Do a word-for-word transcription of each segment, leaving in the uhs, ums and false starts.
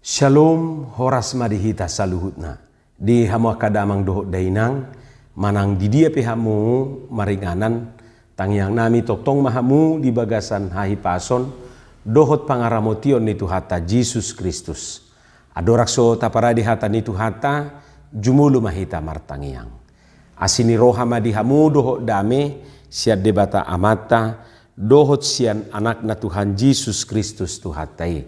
Shalom, horas ma di hita saluhutna. Di hamu angka damang dohot dainang, manang di dia pe hamu maringanan, tangiang nami tongtong ma hamu di bagasan hahipason dohot pangaramotion ni Tuhanta Jesus Kristus. Andorang so taparade hata ni Tuhanta, jumolo ma hita martangiang. Asi ni roha ma di hamu dohot dame sian Debata Amanta dohot sian Anakna Tuhan Jesus Kristus Tuhanta i.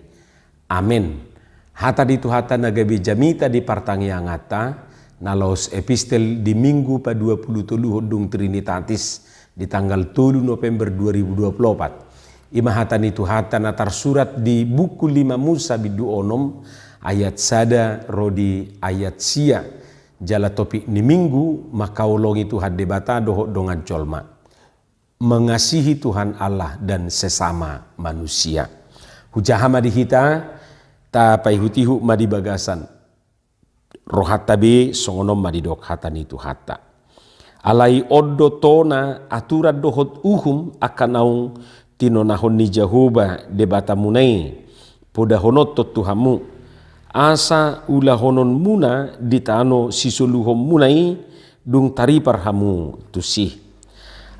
Amen. Hata ni Tuhanta na gabe jamita di partangianganta, na laos epistel di Minggu paduapulutoluhon dung Trinitatis di tanggal tolu November dua ribu dua puluh opat. I ma hata ni Tuhanta na tarsurat di buku lima Musa bindu onom ayat sada ro di ayat sia. Jala topik ni Minggu, mangkaholongi Tuhan Debata dohot dongan jolma. Mengasihi Tuhan Allah dan sesama manusia. Hujaha ma di hita, tapaihutihut ma di bagasan rohanta be, songon on ma didok hata ni Tuhanta. Alai on do tona aturan dohot uhum angka naung tinonahon ni Jahowa Debatamuna i, podahononhon tu hamu, asa ulahononmuna di tano sisoluhonmuna i dung taripar hamu tusi.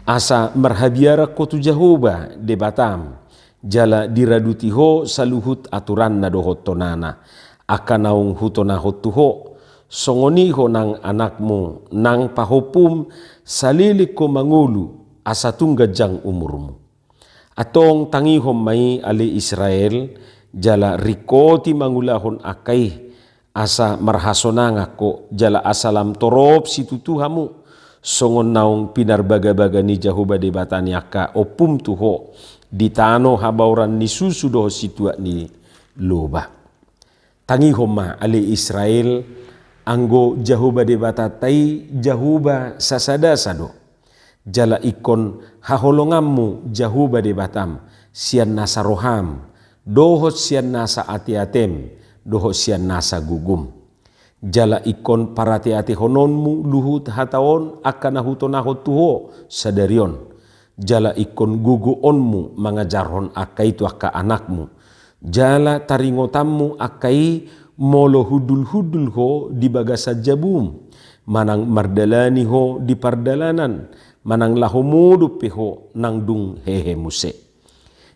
Asa marhabiaran ho tu Jahowa Debatam, jala diraduti ho saluhut aturanna dohot tonana, angka naung hutonahon tu ho, songon i ho nang anakmu, nang pahompum, saleleng ho mangolu, asa tung ganjang umurmu. Antong tangihon ma i ale Israel, jala ringkoti mangulahon angka i, asa marhasonangan ho, jala asa lam torop situtu hamu, songon naung pinarbagabaga ni Jahowa Debata ni angka ompum tu ho, di tano habaoran ni susu dohot situak ni loba. Tangihon ma ale Israel, anggo Jahowa Debatanta i Jahowa sasadasa do. Jala ingkon haholonganmu Jahowa Debatam, sian nasa roham, dohot sian nasa ateatem, dohot sian nasa gogom. Jala ingkon parateatehononmu luhut hata on angka na hutonahon tu ho sadari on. Jala ingkon gogoonmu mangajarhon angka i tu angka anakmu. Jala taringotanmu angka i molo hundulhundul ho di bagasan jabum, manang mardalani ho di pardalanan, manang laho modom pe ho nang dung hehe muse.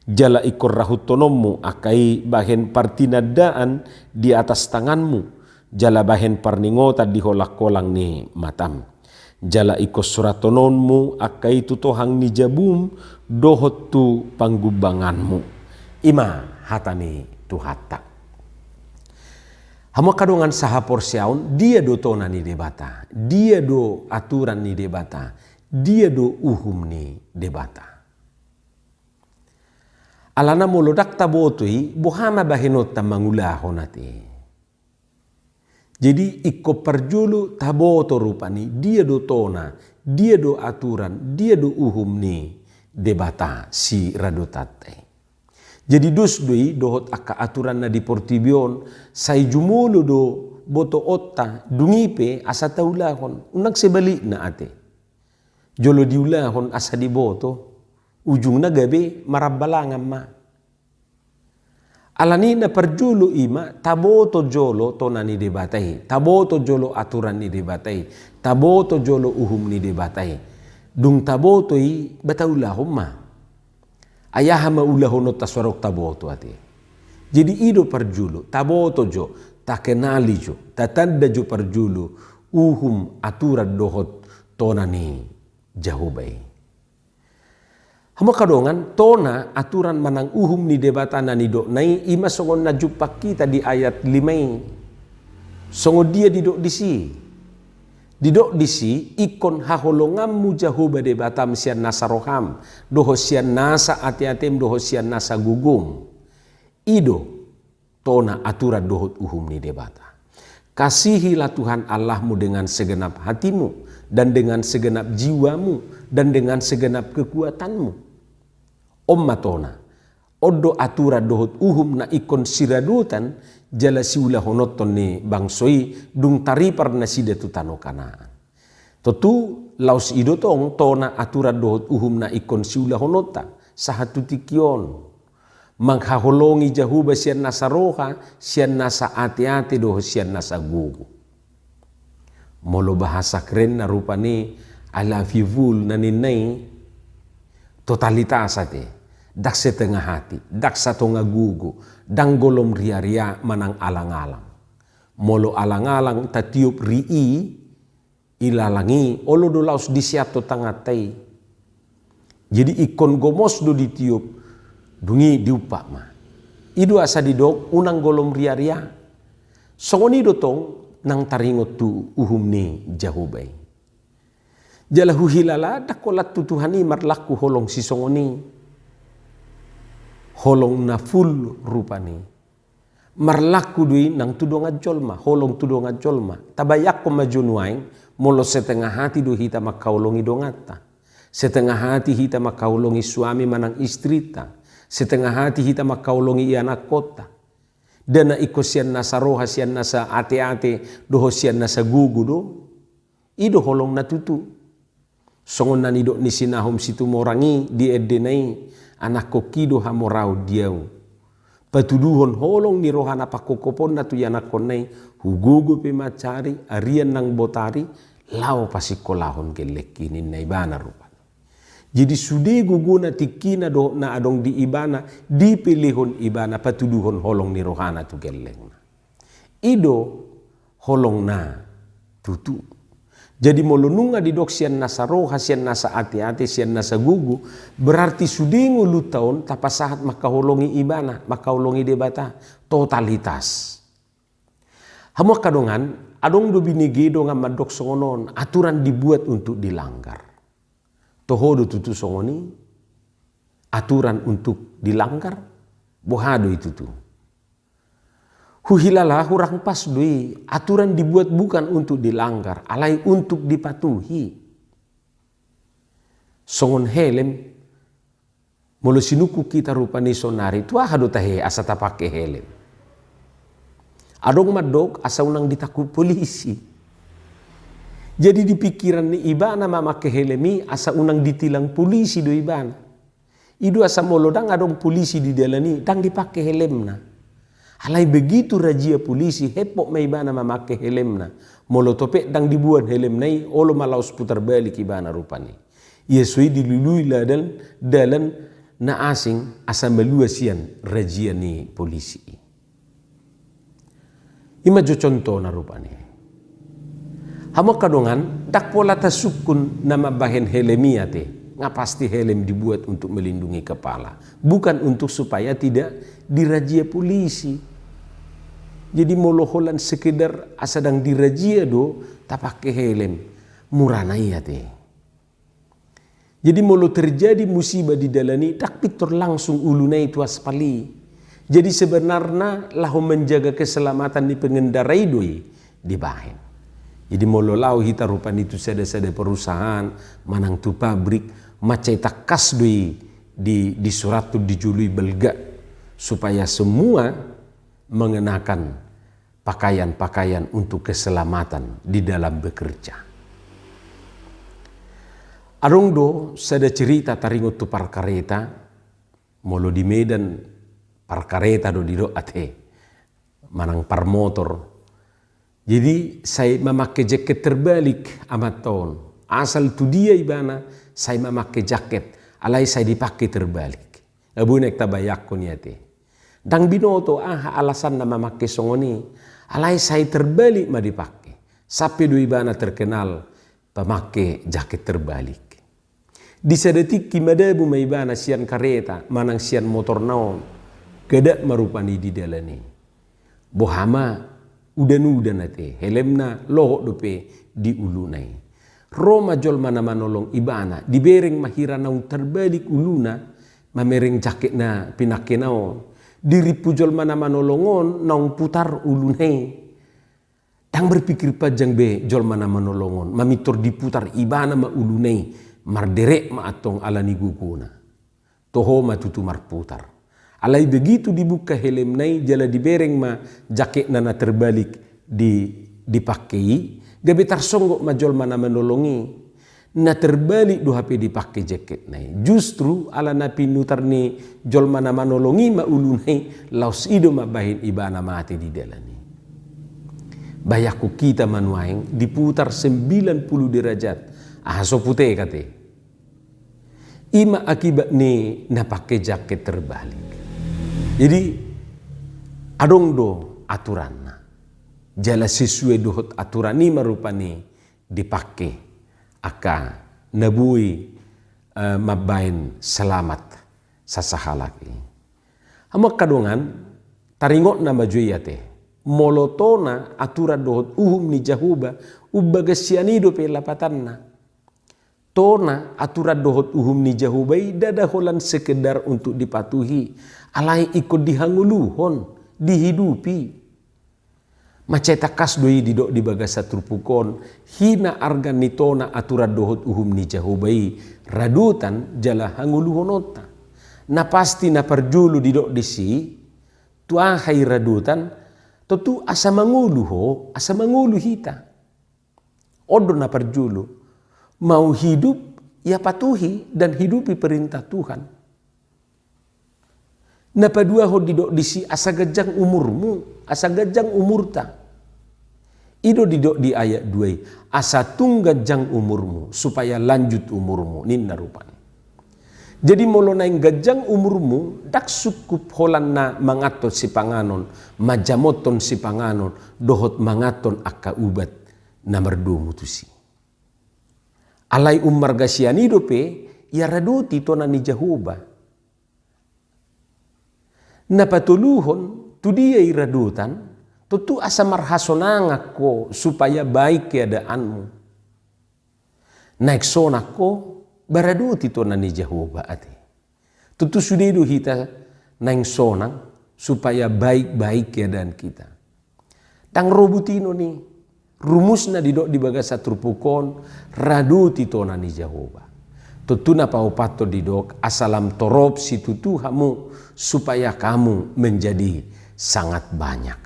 Jala ingkon rahuthononmu angka i bahen partinandaan di atas tanganmu, jala bahen parningotan di holangholang ni matam. Jala ingkon surathononmu angka i tu tohang ni jabum dohot tu panggumbanganmu. I ma hata ni Tuhanta. Hamu angka dongan sahaporseaon, dia do tona ni Debata, dia do aturan ni Debata, dia do uhum ni Debata. Alana molo ndang taboto i, boha ma bahenonta mangulahon ate. Jadi ingkon parjolo taboto rupani dia do tona, dia do aturan, dia do uhum ni Debata siradotanta i. Jadi dos do i dohot angka aturan na di portibi on, sai jumolo do botoonta, dung i pe asa taulahon, unang sebalikna ate. Jolo diulahon asa diboto, ujungna gabe marambalangan ma. Alani na parjolo i ma, taboto jolo tona ni Debata i, taboto jolo aturan ni Debata i, taboto jolo uhum ni Debata i. Dung taboto i, ba taulahon ma. Ai aha ma ulahononta so adong taboto ate. Jadi i do parjolo, taboto jo, takenali jo, tatanda jo parjolo, uhum, aturan dohot tona ni Jahowa i. Hamu angka dongan, tona, aturan manang uhum ni Debata na nidokna i, i ma songon na jumpang hita di ayat lima i. Songon dia didok disi. Didok disi, ingkon haholonganmu Jahowa Debatam sian nasa roham, dohot sian nasa ateatem, dohot sian nasa gogom. I do tona, aturan dohot uhum ni Debata. Kasihilah Tuhan Allahmu dengan segenap hatimu, dan dengan segenap jiwamu, dan dengan segenap kekuatanmu. On ma tona, on do aturan dohot uhum na ingkon siradotan jala siulahononhon ni bangso i dung taripar nasida tu tano Kanaan. Tontu laos i do tong tona, aturan dohot uhum na ingkon siulahononta sahat tu tingki on. Manghaholongi Jahowa sian nasa roha, sian nasa ateate dohot sian nasa gogo. Molo bahasa kerenna rupani, I love you full na ninna i, totalitas ate, ndang setengah hati, ndang satonga gogo, ndang golom riaria manang alangalang. Molo alangalang tatiop ri i, ilalang i, olo do laos diseathon tanganta i. Jadi ingkon gomos do ditiop, dung i diumpat ma. I do asa didok unang golom riaria. Songon i do tong nang taringot tu uhum ni Jahowa i. Jala huhilala ndang holan tu Tuhan i marlaku holong sisongon i. Holong na full rupani. Marlaku do i nang tu dongan jolma, holong tu dongan jolma. Tabayangkon ma jo nuaeng, molo setengah hati do hita manghaholongi donganta. Setengah hati hita manghaholongi suami manang istrita. Setengah hati hita manghaholongi ianakkonta. Ndang na ingkon sian nasa roha, sian nasa ateate, dohot sian nasa gogo do. I do holong na tutu. Songon na nidok ni si Nahum Situmorang i di endena i, anakkon i do hamoraon di ahu. Patuduhon holong ni rohana pangkophoponna tu ianakkonna i, hugogo pe mansari, arian nang botari, laho pasingkolahon gellengki ninna ibana rupani. Jadi sude gogona tingkina dohot na adong di ibana, dipelehon ibana patuduhon holong ni rohana tu gellengna. I do holong na tutu. Jadi molo nunga didok sian nasa roha, sian nasa ateate, sian nasa gogo, berarti sude ngolunta on tapasahat manghaholongi ibana, manghaholongi Debata, totalitas. Hamu angka dongan, adong do binege dongan mandok songon on, aturan dibuat untuk dilanggar. Toho do tutu songon i, aturan untuk dilanggar, boha do i tutu. Huhilala hurang pas do i, aturan dibuat bukan untuk dilanggar, alai untuk dipatuhi. Songon helm, molo sinungkun hita rupani sonari, tu aha do tahe asa tapake helm? Adong mandok asa unang ditangkup polisi. Jadi di pikiran ni ibana mamake helm i asa unang ditilang polisi do ibana. I do asa molo ndang adong polisi di dalan i, ndang dipake helmna. Alai begitu razia polisi, hepok ma ibana mamake helmna. Molo topet ndang diboan helmna i, olo ma laos putar balik ibana rupani. Ia so i dilului dalan, dalan na asing asa malua sian razia ni polisi i. I ma jo contohna rupani. Hamu angka dongan, ndang pola tasungkun na mambahen helm i ate, nga pasti helm dibuat untuk melindungi kepala, bukan untuk supaya tidak dirazia polisi. Jadi molo holan sekedar asa ndang dirazia do tapake helm, murana i ate. Jadi molo terjadi musibah di dalan i, ndang pintor langsung uluna i tu aspal i. Jadi sebenarna laho menjaga keselamatan ni pengendara i do i dibahen. Jadi molo laho hita rupani tu sada-sada perusahaan, manang tu pabrik, mansai tangkas do i di, disurathon di jolo i balga, supaya semua mengenakan pakaian-pakaian untuk keselamatan di dalam bekerja. Adong do sada cerita taringot tu parkareta, molo di Medan parkareta do didok ate, manang parmotor. Jadi sai mamake jaket terbalik amanta on. Asal tu dia ibana sai mamake jaket, alai sai dipake terbalik. Nga boi naeng tabayangkon i ate. Ndang binoto aha alasanna mamake songon i, alai sai terbalik ma dipake. Sampe do ibana terkenal pemake jaket terbalik. Di sada tingki madabu ma ibana sian kareta manang sian motorna on. Gadat ma rupani di dalan i. Boha ma, udan-udan ate, helmna lohot dope di uluna i. Ro ma jolma na manolong ibana, dibereng ma hira naung tarbalik uluna, mamereng jaket na pinakena on. Dirimpu jolma na manolong on, naung putar uluna i. Ndang berpikir panjang be jolma na manolong on, mamintor diputar ibana ma uluna i, marderek ma antong ala ni gogona. Toho ma tutu marputar. Alai begitu dibuka helmna i jala dibereng ma jaketna na terbalik di, dipake i, gabe tarsonggot ma jolma na manolong i. Na terbalik do hape dipangke jaketna i. Justru ala na pinutar ni jolma na manolong i ma uluna i, laos i do mambahen ibana mate di dalan i. Bayangkon hita ma nuaeng diputar sembilan puluh derajat, aha so pute kate. I ma akibat ni na pangke jaket terbalik. Jadi, adong do aturanna. Jala sesuai dohot aturan i ma rupani dipangke angka na boi, eh, mambahen selamat sasahalak i. Hamu angka dongan, taringot nama jo i ate. Molo tona aturan dohot uhum ni Jahowa, umbagas sian i dope lapatanna. Tona aturan dohot uhum ni Jahowa i ndada holan sekedar untuk dipatuhi, alai ingkon dihangoluhon, dihidupi. Mansai tangkas do i didok di bagasan turpuk on, hina arga ni tona aturan dohot uhum ni Jahowa i, radotan jala hangoluhononta. Na pasti na parjolo didok disi, tu aha i radotan, tontu asa mangolu ho, asa mangolu hita. On do na parjolo, mau hidup, ya patuhi dan hidupi perintah Tuhan. Na paduahon didok disi asa ganjang umurmu, asa ganjang umurta. I do didok di ayat dua i, asa tung ganjang umurmu, supaya lanjut umurmu, ninna rupani. Jadi molo naeng ganjang umurmu, ndang sungkup holan na manganhon sipanganon, manjamothon sipanganon, dohot manganhon angka ubat na mardomu tusi. Alai ummarga sian i dope, ia radoti tona ni Jahowa. Na patoluhon, tu dia i radotan, tontu asa marhasonangan ho supaya baik keadaanmu. Naeng sonang ho, ba radoti tona ni Jahowa ate. Tontu sude do hita naeng sonang supaya baik-baik keadaan kita. Ndang ro butinon i, rumusna didok di bagasan turpuk on, radoti tona ni Jahowa. Tontu na paopathon didok, asa lam torop situtu hamu, supaya kamu menjadi sangat banyak.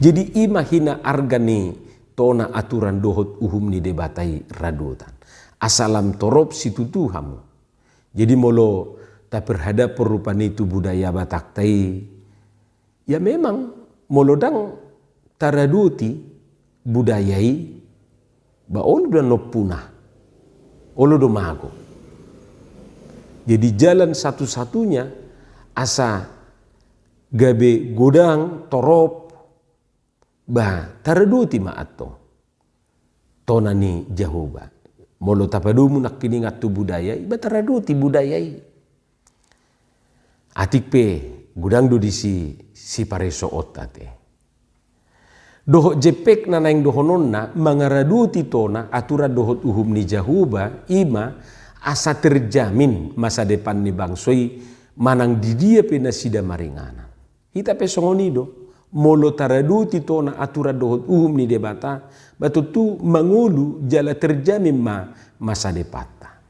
Jadi i ma hina arga ni tona aturan dohot uhum ni Debata i radotan. Asa lam torop situtu hamu. Jadi molo taparhadaphon rupani tu budaya Batakta i, ya memang molo ndang taradoti budaya i, ba olo do na punah, olo do mago. Jadi jalan satu-satunya asa gabe godang, torop, ba taradoti ma antong tona ni Jahowa. Molo tapadomu nangkiningan tu budaya i, ba taradoti budaya i. Atik pe godang do disi siparesoonta ate. Dohot jempek na naeng dohononna mangaradoti tona aturan dohot uhum ni Jahowa, i ma asa terjamin masa depan ni bangso i manang di dia pe nasida maringanan. Hita pe songon i do, molo taradoti tona aturan dohot uhum ni Debata, ba tontu mangolu jala terjamin ma masa depanta.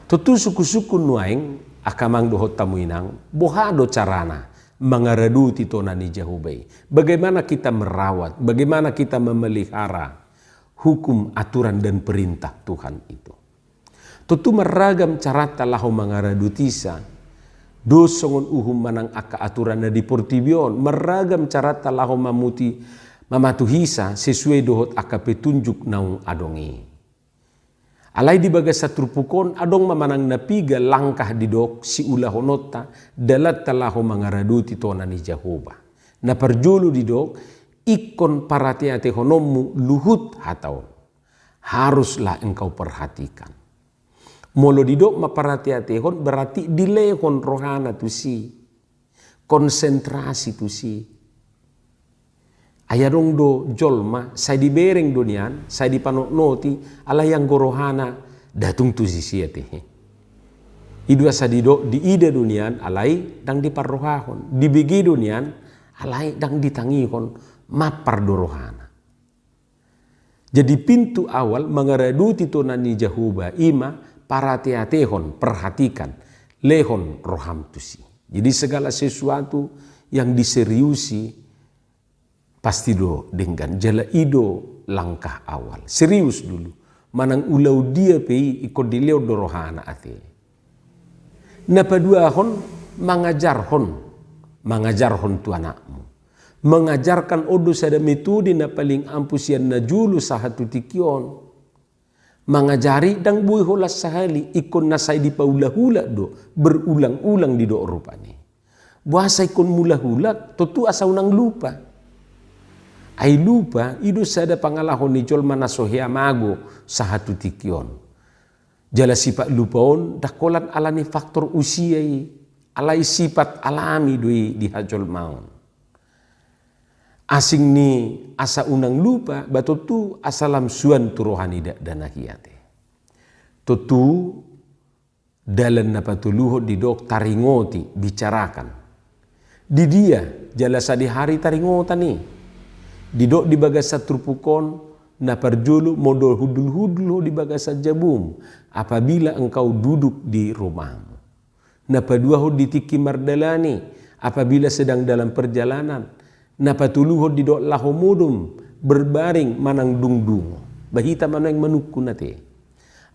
Tontu sungkun-sungkun nuaeng, angka amang dohot hamu inang, boha do carana mangaradoti tona ni Jahowa i? Bagaimana kita merawat, bagaimana kita memelihara hukum, aturan, dan perintah Tuhan itu? Tontu marragam caranta laho mangaradotisa, dos songon uhum manang angka aturan na di portibi on, marragam caranta laho mamuti, mamatuhisa sesuai dohot angka petunjuk naung adong i. Alai di bagasan turpuk on, adong ma manang na piga langkah didok siulahononta, dalanta laho mangaradoti tona ni Jahowa. Na parjolo didok, ingkon parateatehononmu luhut hata on. Haruslah engkau perhatikan. Molo didok ma parateatehon, berarti dilehon rohana tusi. Konsentrasi tusi. Ai adong do jolma, sai dibereng do nian, sai dipanotnoti, alai anggo rohana nda tung tu disi ate. I do asa didok, diida do nian, alai ndang diparrohahon. Dibege do nian, alai ndang ditangihon, mampar do rohana. Jadi pintu awal mangaradoti tona ni Jahowa i ma parateatehon, perhatikan, lehon roham tusi. Jadi segala sesuatu yang diseriusi pasti do denggan, jala i do langkah awal. Serius dulu. manang ulaon dia pe i ingkon dilehon do rohana ate. Na paduahon, mangajarhon, mangajarhon tu anakmu. Mengajarkan on do sada metode na paling ampu sian na jolo sahat tu tingki on. Mangajari ndang boi holan sahali, ingkon na sai dipaulak-ulak do, berulang-ulang didok rupani. Boasa ingkon mulak-ulak, tontu asa unang lupa. Ai lupa, i do sada pangalaho ni jolma na so hea mago sahat tu tingki on. Jala sifat lupa on, ndang holan alani faktor usia i, alai sifat alami do i di hajolmaon. Asing ni asa unang lupa, ba tontu asa lam suan tu roha ni dakdanak i ate. Tontu dalan na patoluhon didok taringoti, bicarakan. Di dia, jala sadihari taringotan i. Didok di bagasan turpuk on, na parjolo modal hundul-hundul ho di bagasan jabum, apabila engkau duduk di rumahmu. Na paduahon di tingki mardalani, apabila sedang dalam perjalanan. Na patoluhon didok laho modom, berbaring manang dungdungo. Ba hita ma nuaeng manungkun ate.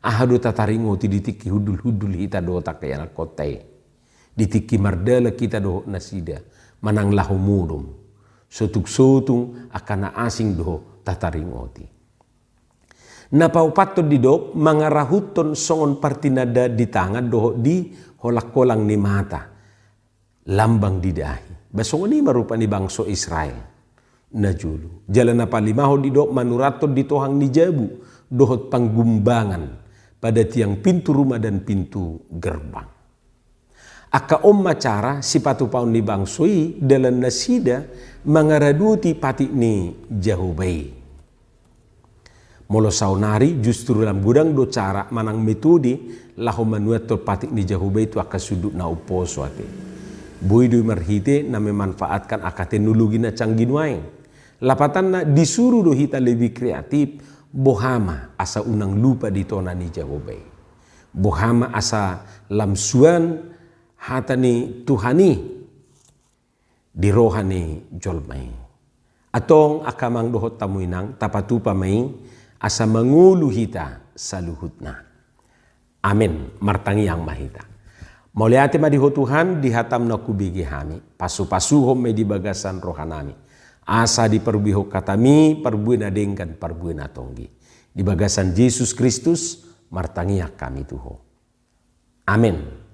Aha do tataringoti di tingki hundul-hundul hita dohot angka ianakkonta i. Di tingki mardalan hita dohot nasida, manang laho modom. Sotung-sotung angka na asing do tataringoti. Na paopathon didok, mangarahuthon songon partinandaan di tangan dohot di holang-holang ni mata. Lambang didahi. Ba songon i ma rupa ni bangso Israel na jolo. Jala na palimahon didok manurathon di tohang ni jabu, dohot panggumbangan, pada tiang pintu rumah dan pintu gerbang. Angka on ma cara sipatupaon ni bangso i dalan nasida mangaradoti patik ni Jahowa i. Molo saonari justru lam godang do cara manang metode laho manuathon patik ni Jahowa i tu angka sundut na umposo ate. Boi do i marhite na memanfaatkan angka teknologi na canggih nuaeng. Lapatanna disuru do hita lebih kreatif, boha ma asa unang lupa di tona ni Jahowa i. Boha ma asa lam suan hata ni Tuhan i di roha ni jolma i. Antong angka amang dohot hamu inang, tapatupa ma i asa mangolu hita saluhutna. Amen. Martangiang ma hita. Mauliate ma di Ho Tuhan, di hatam na hubege hami. Pasu-pasuhon ma i di bagasan rohanami. Asa diparbuehon hatami parbue na denggan, parbue na tonggi. Di bagasan Jesus Kristus, martangiang hami tu Ho. Amen.